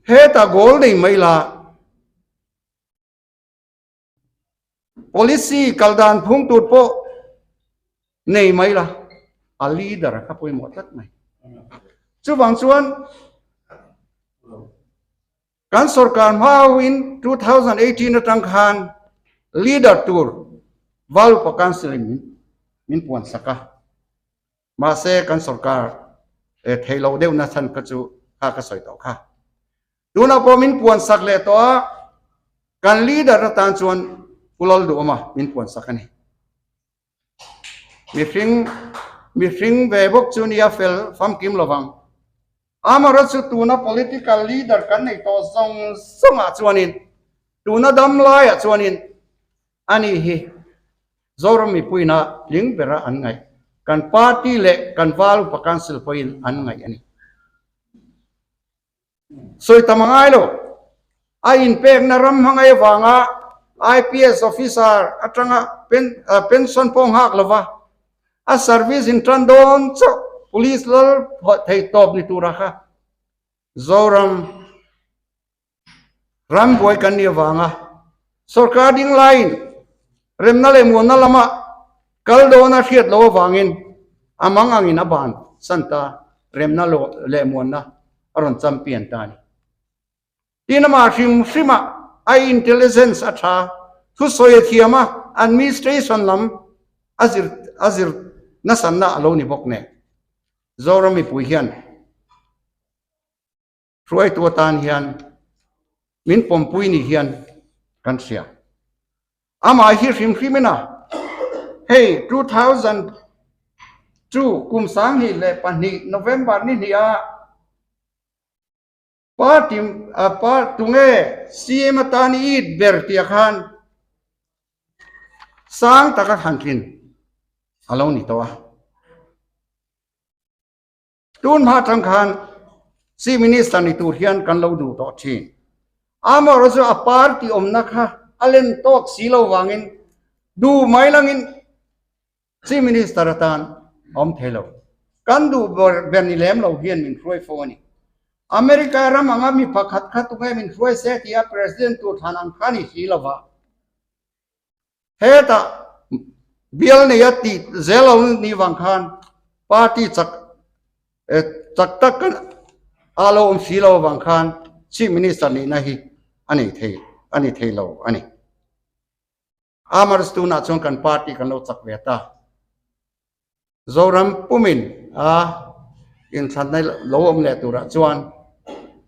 Hetah goal nei mai la. Policy kal dan phung tur pawh nei mai la, a leader kha pawimawh tlat mai. Chuvang chuan kan sorkar hma hoin 2018 atang khan leader tur Valupa Council in min puan sak a. Mahse kan sorkar thei lo deuh na chhan kha chu kha ka sawi tawh kha. Tunah pawh min puan sak leh tawh a, kan leader atan chuan Pu Lalduhawma min puan sak a ni. Mihring, mihring ve bawk chu nia fel famkim lovang. Amaherawhchu chu tuna political leader kan nei tawh zawng zawngah chuanin, tuna dam laiah chuanin ani hi Zoram mipuina tling bera an ngaih, kan party leh kan Val Upa Council pawhin an ngaih a ni. Sawi tam a ngai lo. A inpekna ram hmangaih avanga IPS officer atanga pension pawh nghak lova a service in tan dawn chauh police lal thei tawp ni tura kha Zoram ram buai kan nih avanga sorkar ding laiin remna leh muanna lama. Kal dawn a hriat lo avangin a mang angin a ban san ta, remna leh muanna a rawn champion ta a ni. Tin amah hrim hrimah a intelligence a tha, thusawi a thiam a, administration lam a zir a zir nasanna a lo ni bawk nen. Zoram mipui hian hruaitu atan hian min pawmpui ni hian kan hria. Amah hi hrim hrimin a, hei 2002 kum 2002 November ni hnih a Party tunge CM atan i it ber tih khan sang taka han tlin a lo ni tawh a. Tun hma atang khan Chief Minister ni tur hian kan lo duh tawh thin. Amaherawhchu a party awmna kha a len tawk si lo vangin duh mai langin Chief Minister atan a awm thei lo. Kan duh ber ni lem lo hian min hruai fo a ni. America ram anga mi pakhat kha tunge min hruai se tia President tur thlan ang kha ni si lova. Hetah bial neia tih zel lo ni vang khan party chak chak tak kan a lo awm si lo avang khan Chief Minister nihna hi a nei thei a ni thei lo a ni. Amars tunah chuan kan party kan lo chak ve ta. Zoram pumin a inthlanna lo awm leh turah chuan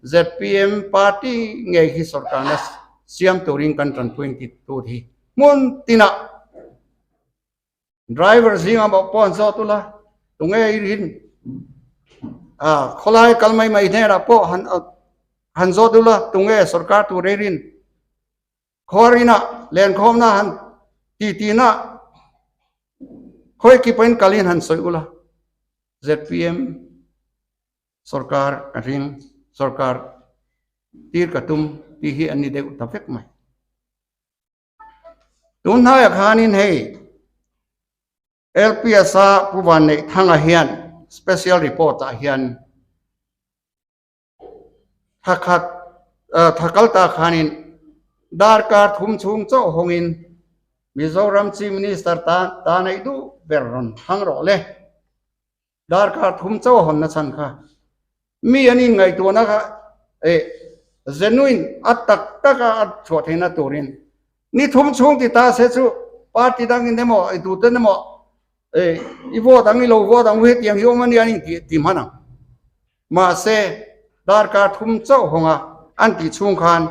zpm party ngei hi sorkarna siam turin kan tanpuiin ti tur hi hmun tinah driver zingah pawh pawh an zawt ula tunge i rin a khawlai kal mai mai hnenah pawh han han zawt ula tunge sorkar tur i rin. Khuarina lenkhawmna han ti tina khawi ki pawhin kalin han sawi ula zpm sorkar ka ring sorkar tir ka tum tih hi an ni deuh ta vek mai. Tun hnaiah khanin hei LPS a Pu Vanneihthanga hian special report ah hian Thakhat thakal ta khanin darkar thum chhung chauh hawngin Mizoram Chief Minister ta ta neih duh ber rawn thlang rawh le. Darkar thum chauh a hawn na chhan kha mi an inngaihtuahna kha eh genuine a tak taka a chhuah theihna turin ni thum chhung ti ta se chu party dangin emaw i tuten emaw eh i vote ang i lo vote ang u hetiang hi awm ania an intih ti hman ang. Mahse, darkar thum chauh hawnga an tih chhung khan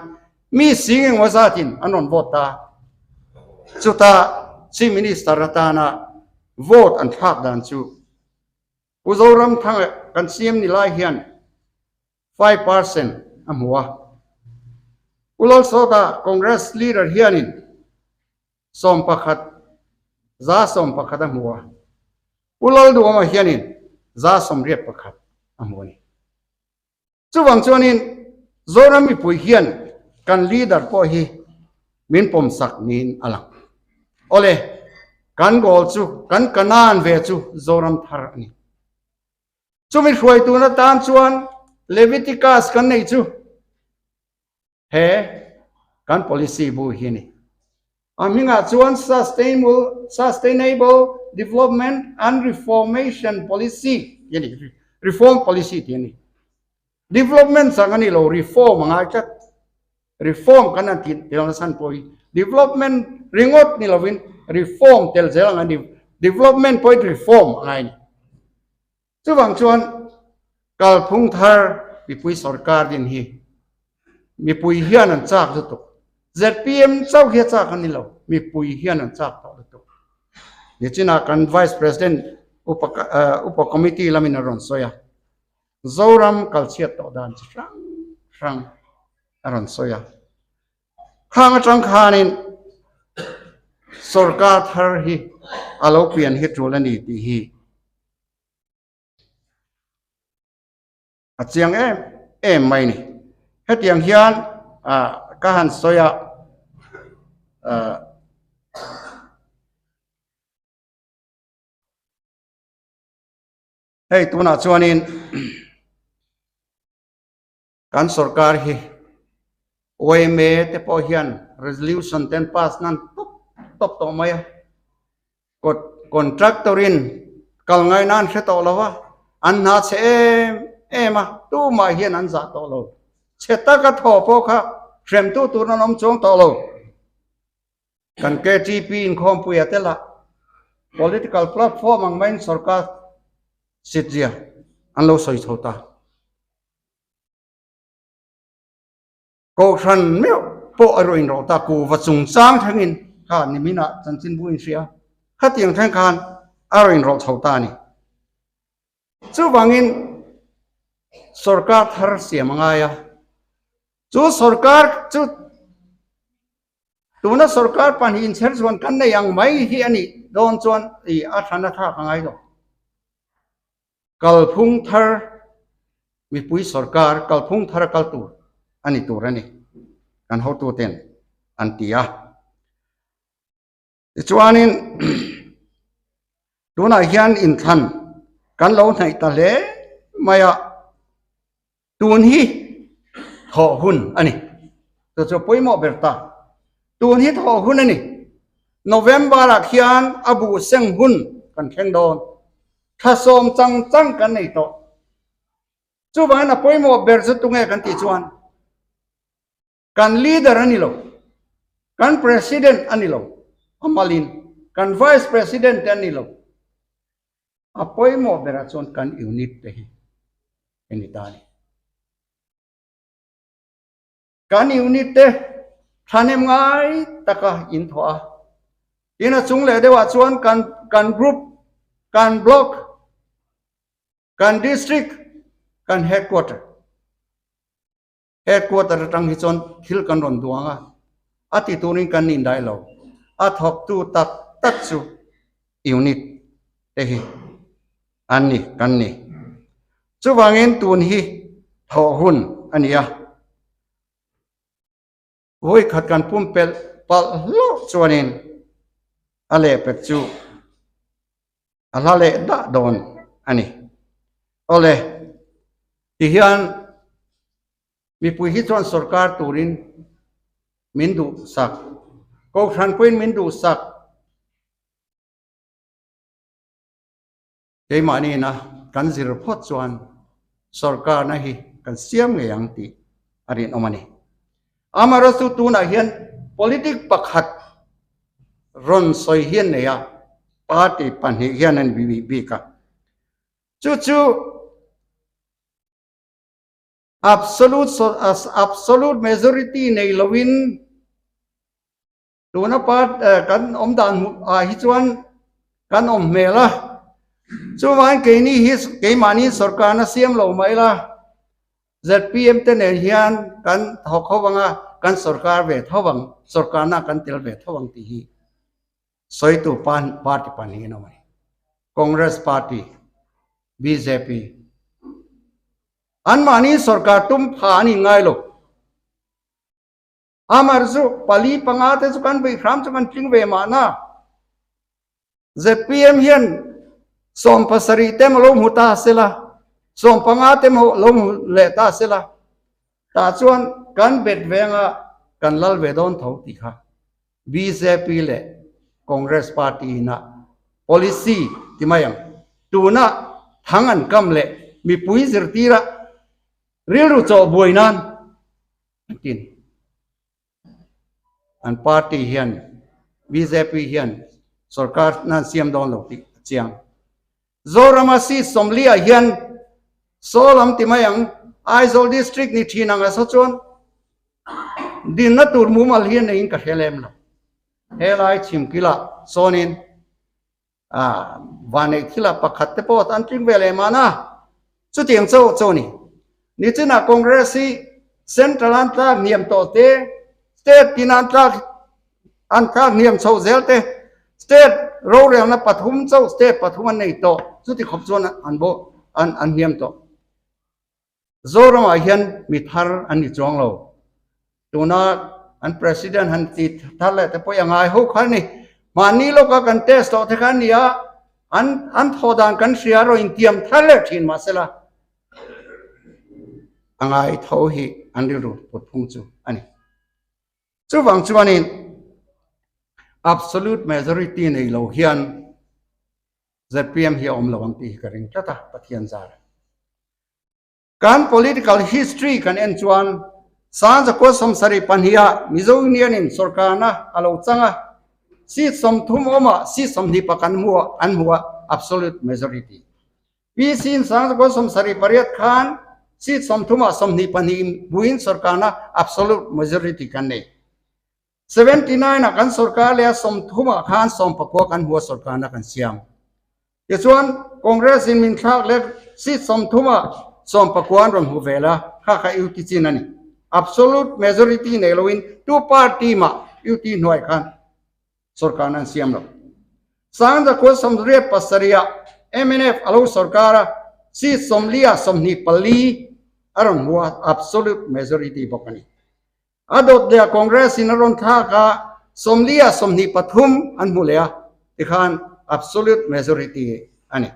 mi sing engmaw zatin an rawn vote ta. Chutah Chief Minister atana vote an thlak dan chu Pu Zoramthanga kan CM ni lai hian 5% a hmu a. Pu Lalsawta Congress leader hianin 11, 11% a hmu a. Pu Lalduhawma hianin 81% a hmu a ni. Chuvang chuanin Zoram mipui hian kan leader pawh hi min pawmsak niin a lang. Awle, kan goal chu, kan kanan ve chu Zoram thar a ni. Chumi hruaitun atan chuan Leviticus kan neih chu He kan policy bu hi ni. A hmingah chuan Sustainable Sustainable Development and Reformation Policy tih a ni, Reform Policy tih a ni. Development chang a ni lo, reform a ngai tlat. Reform kan han tih tel nasa pawh hi development ringawt ni lovin reform tel zel ang a ni. Development pawhin reform a ngai a ni. Chuvang chuan kalphung thar mipui sorkar din hi mipui hian an chak lutuk. Zpm chauh hi a chak a ni lo, mipui hian an chak tawh lutuk. Nichinah kan Vice President upa upa committee lamin a rawn sawi a, Zoram kalchhiat tawh dan chi hrang hrang a rawn sawi a. Khang atang khanin sorkar thar hi a lo pian hi tul a ni tih hi a chiang em em mai ni. Hetiang hian ka han sawi a hei tunah chuanin Kan sorkar hi yma te pawh hian resolution te an pass nan tawp tawp tawh mai a, kawt Contractor in kal ngai nan hre tawh lo a, an hna chhe em em a, tumah hian an zah tawh lo. Chhe taka thaw pawh kha hremtu tur an awm chuang tawh lo. Kan KTP inkhawmpuia te lah political platform ang maiin sorkar sitzia an lo sawi chho ta. Kohhran meuh pawh a rawn inrawh ta, kuhva chungchang thlengin kha niminah chanchinbu inhria khatiang thleng khan a rawn inrawh chho ta a ni. Chuvangin sorkar thar siam a ngai a, chu sorkar chu tuna sorkar pahnih inchher chuan kan nei ang mai hi a nih dawn chuan i a hran a thlak a ngai lo. Kalphung thar mipui sorkar kalphung thar a kal tur a ni tur a ni kan hotuten an ti a. Tichuanin tunah hian inthlan kan lo hnaih ta hle mai a, tun hi thawh hun a ni. Chu chu pawimawh ber ta. Tun hi thawh hun a ni. November ah khian a buh seng hun kan thleng dawn. Thla sawm chang chang kan nei tawh. Chuvangin a pawimawh ber chu tunge kan tih chuan Kan leader a ni lo, kan president a ni lo, a malin kan vice president te a ni lo. A pawimawh berah chuan kan unit te hi a ni ta a ni. Kan unit te thahnem ngai taka in thawh a, tin a chung leh deuhah chuan kan kan group, kan block, kan district, kan headquarter. Headquarter atang hi chuan thil kan rawn duang a, a ti turin kan indaih lo. A thawktu tak tak chu unit te hi an ni, kan ni. Chuvangin tun hi thawh hun a ni a, vawikhat kan pumpelh palh hlauh chuanin a lehpek chu a hla leh dah dawn a ni. Awle, tihian mipui hi chuan sorkar turin min duhsak, Kohhran pawhin min duhsak. Keimahniina kan zir phawt chuan sorkarna hi kan siam ngei ang tih a rinawm a ni. Amaherawhchu tunah hian politic pakhat rawn sawi hian nei a, party pahnih hian an bik a. Chu chu absolute absolute majority nei loin tuna part kan awm dan ah hi chuan kan awm hmel a. Chuvangin keini hi keimahni sorkarna siam lo mai la, ZPM te nen hian kan thawk ho ang a, kan sorkar ve tho ang, sorkarna kan tel ve tho ang tih hi sawitu party pahnih an awm a ni. Congress Party, bjp. Anmahni sorkar tum pha an inngai lo. Amar chu pali panga te chu kan beih hram chu kan tling ve mahna. ZPM hian 70 te lo hmu ta sela, 15 te lo hmu leh ta sela, tah chuan kan bet venga kan lal ve dawn tho tih kha bjp leh Congress party ina policy ti mai ang. Tuna thang an kam leh mipui zirtira rilru chawh buai nan an tin. An party hian bjp hian sorkar nan siam dawn lo tih a chiang. Zorama seat 40 ah hian saw lam ti mai ang Aizawl district ni thin ang a saw chuan dinna tur mumal hian neiin ka hre lem lo. Helai chhimkilah sawnin Vanneih thilah pakhat te pawh an tling ve leh mahna chutiang chauh chauh a ni. Nichinah Congress hi Central an tlak hniam tawh te, State tin an tlak an tlak hniam chhoh zel te, State rorelna pathum chauh State pathum an nei tawh chuti khawp chuan an bo an an hniam tawh. Zoramah hian mi thar an ni chuang lo. Tuna an President han ti thar leh te pawh i a ngai ho kha a ni. Mahni lawka kan test tawh te kha a ni a, an an thawh dan kan hria erawh intiam thar leh thin mahsela a ngai tho hi an rilru put phung chu a ni. Chuvang chuanin absolute majority nei lo hian. ZPM hi a awm lo ang tih hi ka ring tlat a, Pathian zar. Kan political history kan en chuan Sanjakua 72 ah Mizo Union in sorkarna a lo chang a, seat 30 awmah seat 20 an hmu a, an hmu a, absolute majority. PC in 1978 khan seat 30 ah 22 hmuin sorkarna absolute majority kan nei. 79 ah kan sorkar leh a 30 ah khan 19 kan hmu a sorkarna kan siam. Tichuan Congress in min thlak leh seat 30 ah 19 an rawn hmu vel a, kha kha UT chin a ni. Absolute majority nei loin two party mah UT hnuai khan sorkarna an siam lo. 1987 ah mnf a lo sorkar a, seat 40 ah 24 a rawn hmu a, absolute majority bawk a ni. A dawt leh a Congress in a rawn thlak a, 40 ah 23 an hmu leh a, tikhan absolute majority a ni.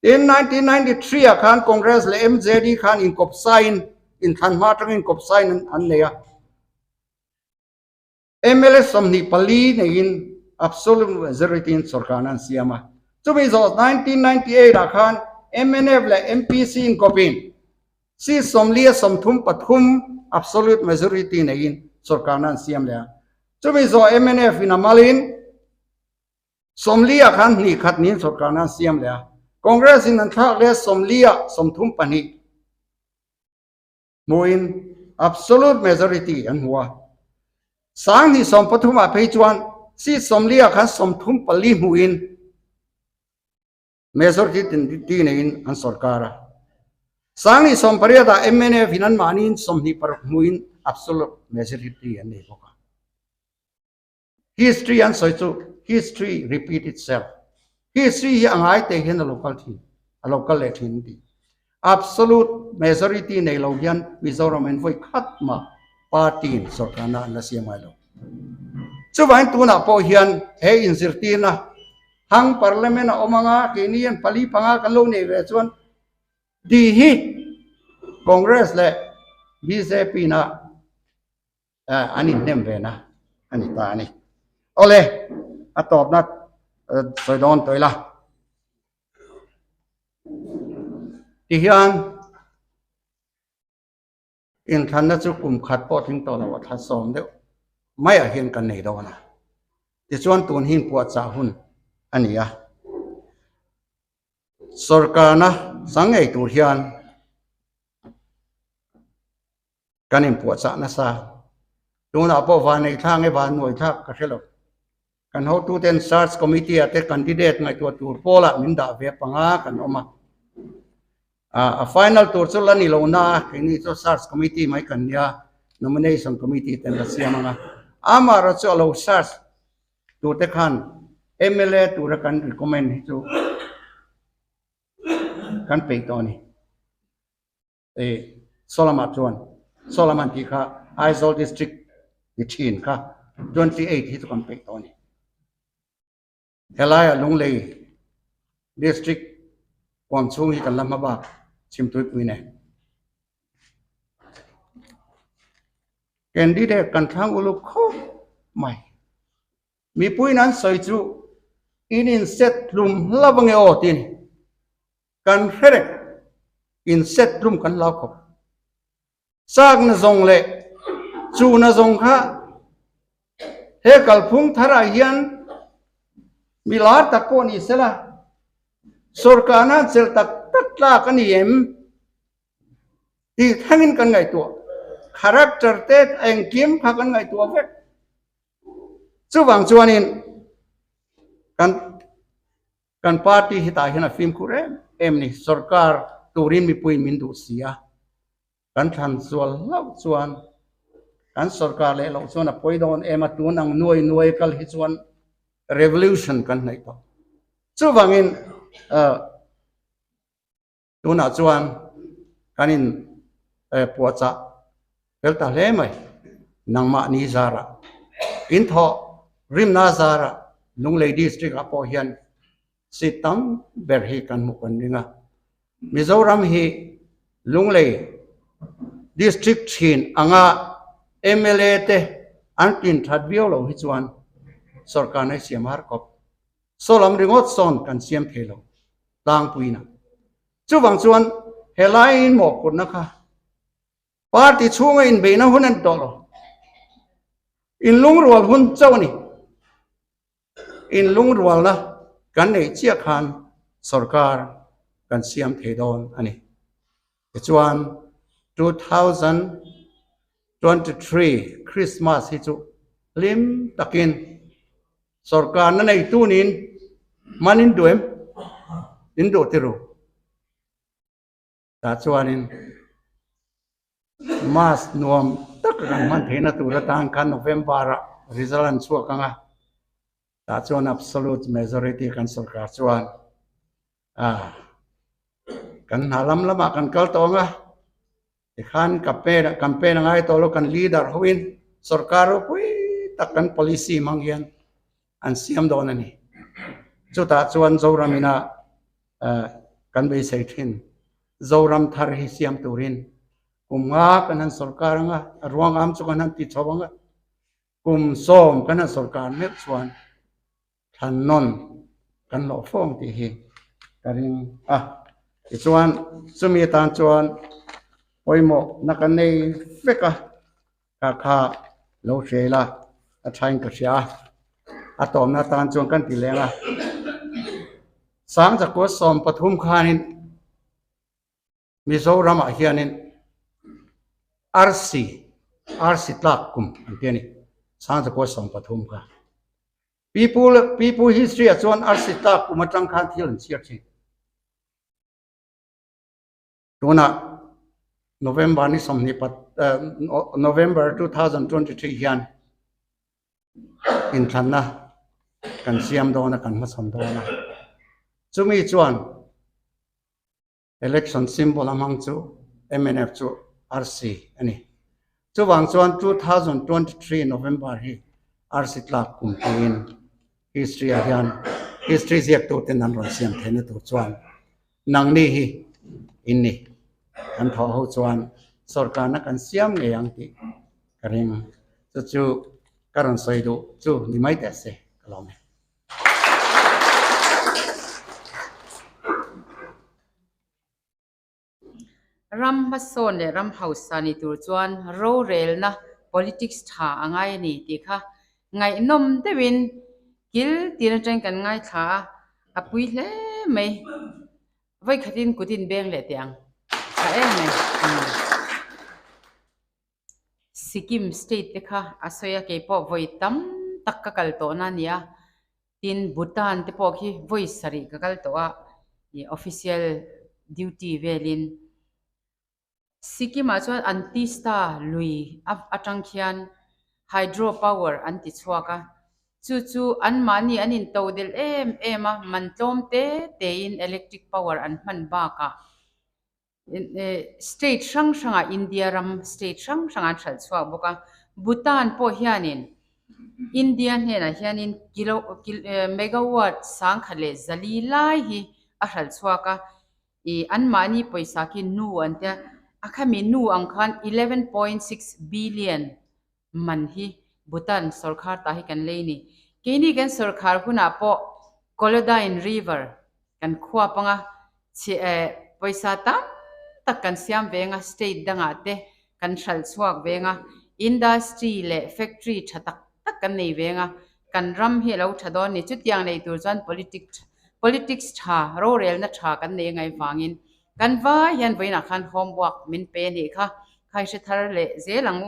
Tin, 1993 ah khan Congress leh MJD khan inkawp sain, inthlan hma atangin inkawp sain an nei a. Mla 24 neiin absolute majority in sorkarna an siam a. Chumi zawh 1998 ah khan mnf leh MPC inkawpin Seat 43 absolute majority neiin sorkarna an siam leh a. Chumi zawh mnf in a malin 40 ah khan hnih khat niin sorkarna an siam leh a. Congress in an thlak leh 40 ah 32 hmuin absolute majority an hmu a. 2013 ah phei chuan seat 40 ah khan 34 hmuin Majority ti neiin an sorkar a. 2018 ah mnf in anmahniin 26 hmuin absolute majority an nei bawk a. History an sawi chu history repeat itself. History hi a ngai te hian a lo kal thin, a lo kal leh thin an ti. Absolute majority nei lo hian Mizoram in vawi khat mah party in sorkarna an la siam ngai lo. Chuvangin tunah pawh hian he inzirtirna hang parliament a awm anga keini hian pali panga kan lo nei ve chuan tih hi Congress leh bjp na an inhnem ve na a ni ta a ni. Awle, a tawpna sawi dawn tawh ila. Tihian inthlanna chu kum khat pawh tling tawh lo a thla sawm deuh maiah hian kan nei dawn a. Tichuan tun hi inpuahchah hun a ni a. Sorkarna chang ngei tur hian kan inpuahchah nasa. Tunah pawh van neih thlak nge van nuai thlak ka hre lo. Kan hotuten search committee ah te candidate ngaihtuah tur pawlah min dah ve panga kan awm a. A final tur chu la ni lo na a, keini chu search committee mai kan nia, nomination committee ten la siam ang a. Amaherawh chu a lo search tur te khan mla tura kan recommend hi chu kan peih tawh a ni. Solama chuan Solaman tih kha Aizawl district ni thin kha 28 hi chu kan peih tawh a ni. Helaiah Lunglei district huam chhung hi kan la hma bak chhimtuipui nen. Candidate kan thlang uluk khawp mai. Mipuiin an sawi chu in inset hlum hlauh ange aw tih a ni. Kan hre reng, in set tlum kan lau khawp. Chak na zawng leh chu na zawng kha he kalphung tharah hian mi lar tak pawh ni sela, sorkarna an chelh tak tak tlak a ni em tih thlengin kan ngaihtuah. Character te engkim kha kan ngaihtuah vek. Chuvang chuanin kan. Kan party hi tah hian a fimkhur em em ni, sorkar turin mipui min duh si a, kan thlan zual hlauh chuan kan sorkar leh loh chuan a pawi dawn em a, tun ang nuai nuai kal hi chuan revolution kan hnaih tawh. Chuvangin Tunah chuan kan in puahchah fel ta hle mai. Nangmah ni zarah, in thawh rimna zarah Lunglei District ah pawh hian seat tam ber hi kan hmu kan ring a. Mizoram hi Lunglei District thin anga mla te an tlin that viau lo hi chuan sorkar na hi siam har khawp. Saw lam ringawt sawn kan siam thei lo tlangpuiin a. Chuvang chuan helaiin mawhphurhna kha party chhunga inbeihna hun a ni tawh lo. Inlungrual hun chauh a ni. Inlungrualna kan neih chiah khan sorkar kan siam thei dawn a ni. Tichuan 2023 Christmas hi chu hlim takin sorkarna neitu niin hman in duh em? In duh tiru. Tah chuanin Mass nuam tak kan hman theihna tur atan khan November-ah result an chhuak ang a, tah chuan absolute majority kan sorkar chuan ah kan hna lam lamah kan kal tawh ang a, tikhan campaign campaign a ngai tawh lo kan leader hoin sorkar ropui tak kan policy hmang hian an siam dawn a ni. Chutah chuan Zoramina kan beisei thin. Zoram thar hi siam turin kum nga kan han sorkar ang a, a ruang am chu kan han ti chho ang a, kum sawm kan han sorkar meuh chuan thlan nawn kan hlawh fo ang tih hi ka ring a. Tichuan chumi atan chuan pawimawh na kan nei vek a, kha kha lo hria ila a thain ka hria a, a tawmna atan chuan kan ti leng a. Sangchakua 13 khanin Mizoramah hianin arsi arsi tlak kum an ti a ni Sangchakua 13 kha. Pipu pipu history ah chuan arsi tlak kum atang khan thil an chhiar thin. Tunah November ni sawmhnih pat November 2023 hian inthlanna kan siam dawn a kan hmachhawn dawn a chumi chuan election symbol a hmang chu mnf chu RC a ni chuvang chuan 2023 November hi RC tlak kum tiin history ah hian history ziak tu ten an rawn siam theihna tur chuan nangni hi in ni kan thawh ho chuan sorkarna kan siam ngei ang tih ka ring chu chu ka rawn sawi duh chu ni mai teh se ka lawm e. Ram hmasawn leh ram hausa ni tur chuan rorelna politics tha a ngai a ni tih kha ngaihnawm deuhin kil tir atangin kan ngaithla a, a pui hle mai. Vawikhatin kut in beng leh teh ang tha em mai. Sikkim state te kha a sawi a keipawh vawi tam tak ka kal tawh na a ni a tin Bhutan te pawh khi vawi sarih ka kal tawh a ih official duty velin Sikkim ah chuan an tista lui atang khian hydro power an ti chhuak a chu chu anmahni an into delh em em a man tlawm te te in electric power an hman bakah. State hrang hrangah India ram state hrang hrangah an hralh chhuak bawk a, Bhutan pawh hianin India hnenah hianin kilo megawatt 1104 lai hi a hralh chhuak a, ih anmahni pawisa khi nu an tia, a khami nu ang khan 11.6 billion man hi Bhutan sawrkhar ta hi kan lei ni. Keini kan sawrkhar hunah pawh Kolodyne River kan khuap anga chhi eh pawisa tam tak kan siam veng a state dangah te kan hralh chhuak veng a industry leh factory tha tak tak kan nei veng a kan ram hi a lo tha dawn ni chutiang nei tur chuan politics politics tha rorelna tha kan nei angai vangin kan vai hian vawiinah khan homework min pe a nih kha khai hre thar leh zel ang u.